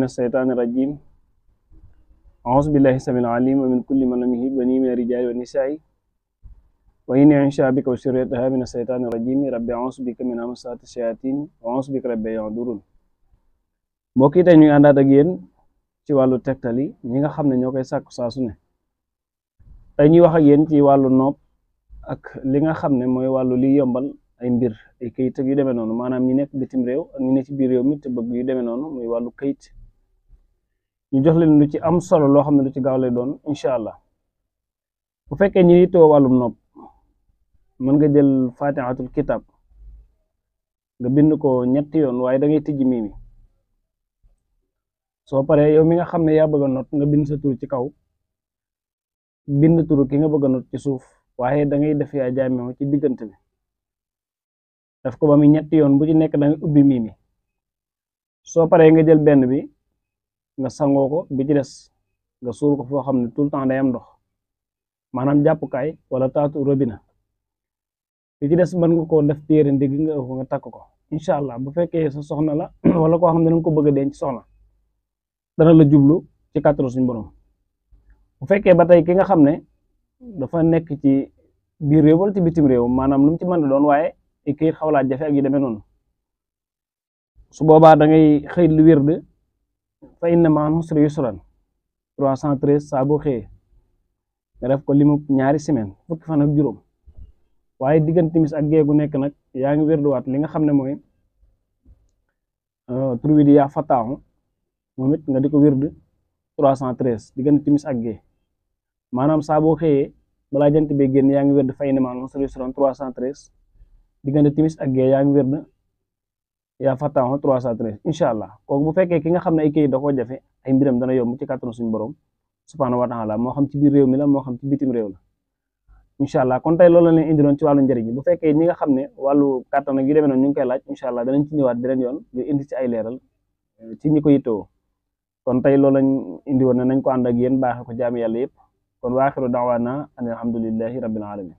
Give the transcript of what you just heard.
من الشيطان الرجيم أعوذ بالله السميع العليم ومن كل من لم يهبني من الرجال والنساء وإني أنشأ بك وسريتها من الشيطان الرجيم رب أعوذ بك من همزات الشياطين وأعوذ بك رب يحضرون mbokk yi tey ñu àndaat ak yéen ci wàllu tegtal yi ñi nga xam ne ñoo koy sàkku saa su ne tey ñuy wax ak yéen ci wàllu nopp ak li nga xam ne mooy wàllu liy yombal ay mbir ay këyit ak yu demee noonu maanaam ñi nekk bitim réew ak ñi nekk ci biir réew mi te bëgg yu demee noonu muy wàllu këyit ñu jox leen lu ci am solo loo xam ne lu ci gaaw lay doon incha allah bu fekkee ñi yittewoo wàllum nopp mën nga jël fatihatul kitab nga bind ko ñetti yoon waaye da ngay tijji mii mi soo paree yow mi nga xam ne yaa bëgg a not nga bind sa tur ci kaw bind turu ki nga bëgg a not ci suuf waaye da ngay def yaa jaamew ci diggante bi daf ko ba muy ñetti yoon bu ci nekk da ngay ubbi mii mi soo paree nga jël benn bi nga sangoo ko bi ci des nga suul ko foo xam ne tout le temps day am ndox maanaam jàppukaay wala taatu robina bi ci des mën nga koo def téere ndigg nga ëpp nga takk ko incha allah bu fekkee sa soxna la wala koo xam ne danga ko bëgg a denc soxna dana la jublu ci kàttanu suñu borom bu fekkee ba tey ki nga xam ne dafa nekk ci biir réew wala ci bitim réew maanaam lu mu ci mën a doon waaye i kayit xaw laa jafe ak yu demee noonu su boobaa da ngay xëy lu wird fa inna ma'al usri yusran 313 saa boo xëyee nga def ko limu ñaari semaine fukki fan ak juróom waaye diggante timis ak gee gu nekk nag yaa ngi wirduwaat li nga xam ne mooy tur wi di yaa fataaxu moom it nga di ko wird 313 diggante timis ak gee maanaam saa boo xëyee balaa jant bee génn yaa ngi wird fa inna ma'al usri yusran 313 diggante timis ak gee yaa ngi wird yaa fataaxu 313 incha allah kooku bu fekkee ki nga xam ne ay kayit da koo jafe ay mbiram dana yomb ci kàttanu suñu borom subhaanahu wa taala moo xam ci biir réew mi la moo xam ci bitim réew la incha allah kon tey loolu la leen indiloon ci wàllu njëriñ bu fekkee ñi nga xam ne wàllu kàttan ak yu demee noonu ñu ngi koy laaj incha allah danañ ci ñëwaat beneen yoon ñu indi ci ay leeral ci ñi ko yittewoo kon tey loolu lañ indi woon ne nañ ko ànd ak yéen baaxee ko jaami yàlla yëpp kon waaxiru daawaana an alhamdulillahi rabbil alamin